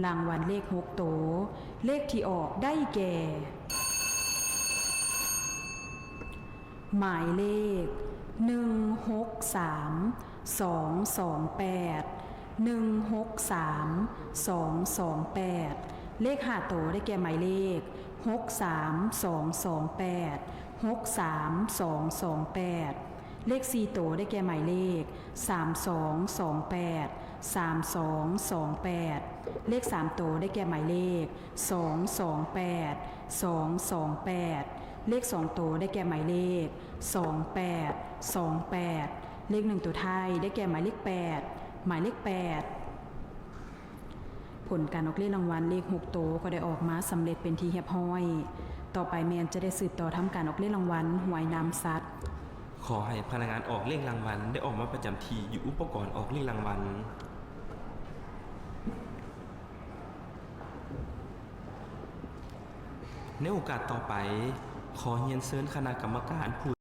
ລາງວັນເລກຫົກໂຕ ເລກທີ່ອອກໄດ້ແກ່ ໝາຍເລກ ໜຶ່ງຫົກສາມສອງສອງແປດ ໜຶ່ງຫົກສາມສອງສອງແປດ ເລກຫ້າໂຕໄດ້ແກ່ໝາຍເລກ ຫົກສາມສອງສອງແປດ ຫົກສາມສອງສອງແປດ ເລກສີ່ໂຕໄດ້ແກ່ໝາຍເລກ ສາມສອງສອງແປດ ສາມສອງສອງແປດ ເລກສາມໂຕໄດ້ແກ່ໝາຍເລກ ສອງສອງແປດ ສອງສອງແປດ ເລກສອງໂຕໄດ້ແກ່ໝາຍເລກ ສອງແປດສອງແປດ ເລກໜຶ່ງໂຕທ້າຍໄດ້ແກ່ໝາຍເລກແປດ ໝາຍເລກແປດ. ຜົນການອອກເລກລາງວັນເລກຫົກໂຕກໍໄດ້ອອກມາສຳເລັດເປັນທີ່ຮຽບຮ້ອຍ. ຕໍ່ໄປແມ່ນຈະໄດ້ສືບຕໍ່ທຳການອອກເລກລາງວັນຫວຍນຳສັດ. ຂໍໃຫ້ພະນັກງານອອກເລກລາງວັນໄດ້ອອກມາປະຈຳທີ່ຢູ່ອຸປະກອນອອກເລກລາງວັນ. ໃນໂອກາດຕໍ່ໄປ, ຂໍຮຽນເຊີນຄະນະກຳມະການຜູ້